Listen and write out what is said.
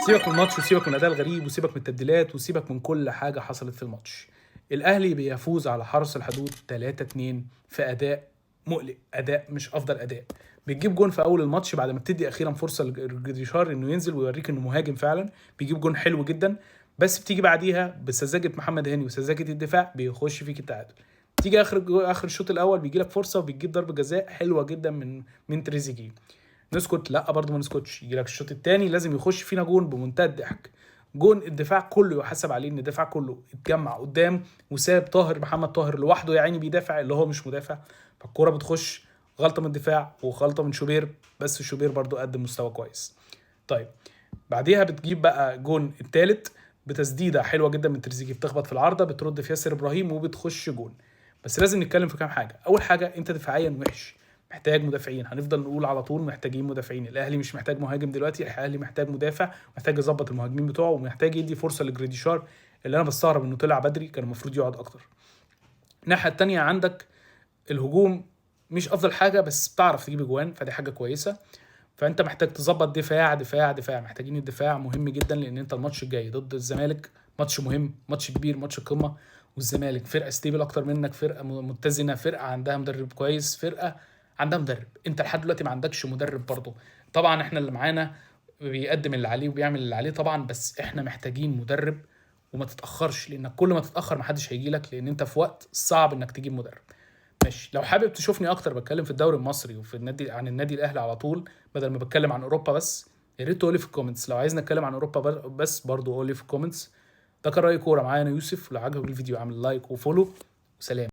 سيبك من الماتش وسيبك من الاداء الغريب وسيبك من التبديلات وسيبك من كل حاجة حصلت في الماتش. الاهلي بيفوز على حرس الحدود 3-2 في اداء مقلق، اداء مش افضل اداء. بتجيب جون في اول الماتش بعد ما بتدي اخيرا فرصة لجريديشار انه ينزل ويوريك انه مهاجم فعلا، بيجيب جون حلو جدا. بس بتيجي بعديها بسذاجه محمد هاني وسذاجه الدفاع بيخش فيك التعادل. تيجي اخر اخر الشوط الاول بيجي لك فرصة وبتجيب ضربه جزاء حلوة جدا من تريزيجيه. نسكت؟ لا برضه ما نسكتش. يجي لك الشوط الثاني لازم يخش فينا جون بمنتهى الضحك. جون الدفاع كله يحسب عليه، ان الدفاع كله اتجمع قدام وساب طاهر محمد طاهر لوحده يا عيني بيدافع اللي هو مش مدافع، فالكوره بتخش غلطه من الدفاع وغلطه من شوبير، بس شوبير برضه قدم مستوى كويس. طيب بعديها بتجيب بقى جون الثالث بتسديده حلوة جدا من تريزيجيه، بتخبط في العارضة، بترد في ياسر ابراهيم وبتخش جون. بس لازم نتكلم في كام حاجة. اول حاجة، انت دفاعيا وحش، محتاج مدافعين. هنفضل نقول على طول محتاجين مدافعين. الاهلي مش محتاج مهاجم دلوقتي، الاهلي محتاج مدافع، محتاج يظبط المهاجمين بتوعه، ومحتاج يدي فرصة لجريديشار اللي انا بستغرب انه طلع بدري، كان المفروض يقعد اكتر. الناحية التانية عندك الهجوم مش افضل حاجة، بس بتعرف تجيب اجوان، فدي حاجة كويسة. فانت محتاج تظبط دفاع دفاع دفاع، محتاجين الدفاع مهم جدا، لان انت الماتش الجاي ضد الزمالك ماتش مهم، ماتش كبير، ماتش قمة. والزمالك فرقه stable اكتر منك، فرقه متزنة، فرقه عندها مدرب كويس، فرقه عندها مدرب. انت لحد دلوقتي ما عندكش مدرب برضه. طبعا احنا اللي معانا بيقدم اللي عليه وبيعمل اللي عليه طبعا، بس احنا محتاجين مدرب، وما تتاخرش، لانك كل ما تتاخر ما حدش هيجي لك، لان انت في وقت صعب انك تجيب مدرب. ماشي، لو حابب تشوفني اكتر بتكلم في الدوري المصري وفي النادي عن النادي الاهلي على طول بدل ما بتكلم عن اوروبا بس، يا ريت تقولي في ال comments. لو عايزني اتكلم عن اوروبا بس برضه قولي في ال comments. ده كان راي كورة معايا انا يوسف. لو عجبك الفيديو اعمل like و follow، وسلام.